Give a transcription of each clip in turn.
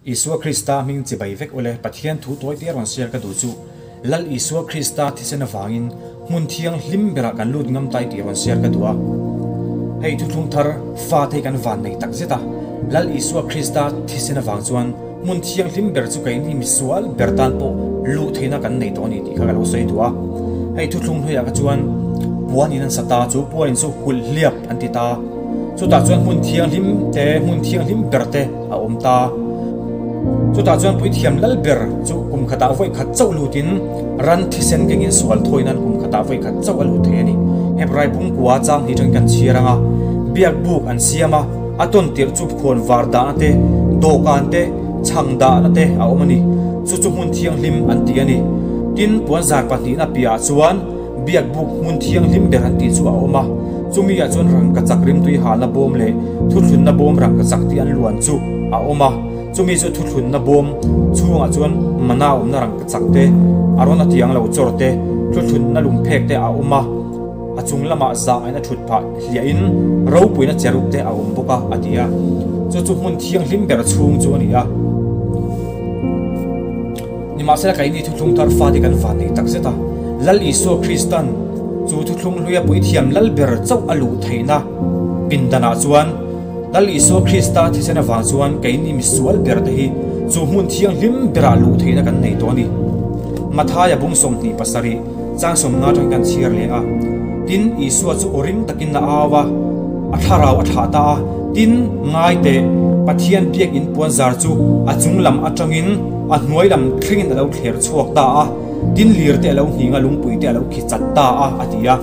Isua Krista hming chibai vek ule Pathian thu tawi te rawn share ka duh chu Lal Isua Krista thisen avangin hmun thianghlim berah kan lut ngam tai tih rawn share ka duh a. Hei thuthlung thar fa te hi kan van nei tak zet a, Lal Isua Krista thisen avang chuan hmun thianghlim ber chu keini misual ber tan pawh luh theihna kan nei tawh a ni tih kha ka lo sawi duh a. Hei thuthlung hnuaiah kha chuan puan in an sa ta, chu puan in chu hulh hliap an ti ta. Chutah chuan hmun thianghlim te, hmun thianghlim ber te a awm ta. Chutah chuan puithiam lal ber chu kum khatah vawi khat chauh lutin ran thisen kengin sual thawi nan kum khatah vawi khat chauh a lut thei a ni. Hebrai pumkua chang hnih atangin kan chhiar ang a, biak buk an siam a, a tawn tirh chu khawn var dahna te, dawhkan te, chhang dahna te a awm a ni. Chu chu hmun thianghlim an ti a ni. Tin, puanzar pahnihna piahah chuan Biak buk hmun thianghlim ber an tih chu a awm a, chumi ah chuan rangkachak rimtui halna bawm leh thuthlunna bawm rangkachak tih an luan chu a awm a, chumi chu thuthlunna bawm chhungah chuan mana awmna rangkachak te, a rawn a tiang lo chawr te, thuthlunna lungphek te a awm a, a chung lamah zah ngaihna thut phah hliahin ropuina cherub te a awm bawk a, a ti a, chu chu hmun thianghlim ber chhung chu a ni a. Nimahsela keini thuthlung thar fate kan van nei tak zet a, Lal Isua Kristan chu thuthlung hluia puithiam lal ber chauh a luh theihna pindanah chuan Lal Isua Krista thisen avang chuan keini misual ber te hi chu hmun thianghlim berah luh theihna kan nei tawh a ni. Mathaia bung 27 chang sawmna atangin kan chhiar leng a, tin Isua chu aw ring takin a au a, a thlarau a thlah ta a, tin ngai teh Pathian biakinn puanzar chu a chung lam atangin A hnuai lam thlengin a lo thler chhuak ta a, tin lir te a lo nghing a, lungpui te a lo khi chat ta a, a ti a.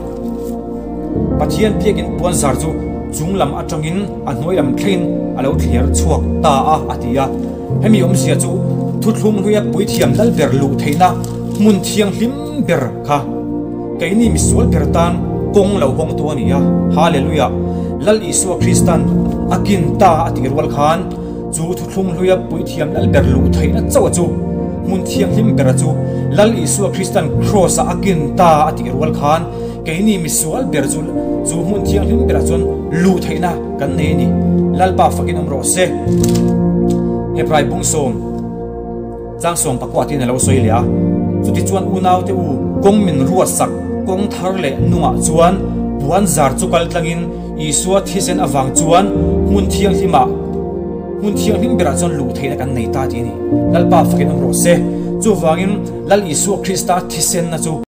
Pathian biakin puanzar chu chung lam atangin a hnuai lam thlengin a lo thler chhuak ta a, a ti a. Hemi awmzia chu thuthlung hluia puithiam lal ber luh theihna hmun thianghlim ber kha keini misual ber tan kawng lo hawngtu a ni a. Hallelujah! Lal Isua Kristan a kin ta a tih rual khan, Chu thuthlung hluia puithiam lal ber luh theihna chauh a chu hmun thianghlim bera chu Lal Isua Kristan Kraws-ah a kin ta a tih rual khan keini misual ber chu chu hmun thianghlim berah chuan luh theihna kan nei a ni. Lalpa fakin awm rawh se. Hebrai bung sawm chang sawm pakua tiin a lo sawi leh a. Chutichuan unaute u, kawng min ruatsak kawng thar leh nungah chuan puan zar chu kal tlangin Isua thisen avang chuan hmun thianghlimah, hmun thianghlim berah chuan luh theihna kan nei ta tih a ni. Lalpa fakin awm rawh se. Chuvangin Lal Isua Krista thisenna chu.